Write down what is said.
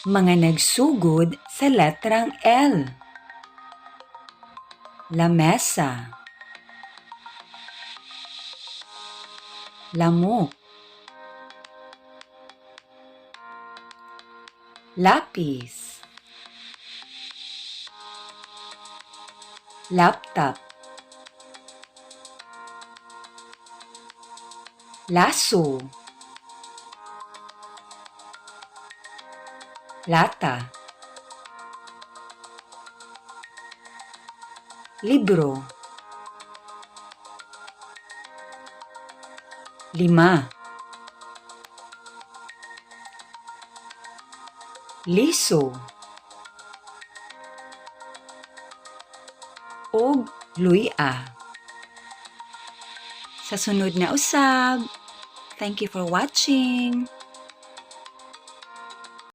Mga nagsugod sa letrang L. Lamesa. Lamok. Lapis. Laptop. Laso. Lata. Libro. Lima. Liso. Og luya. Sa sunod na usab. Thank you for watching.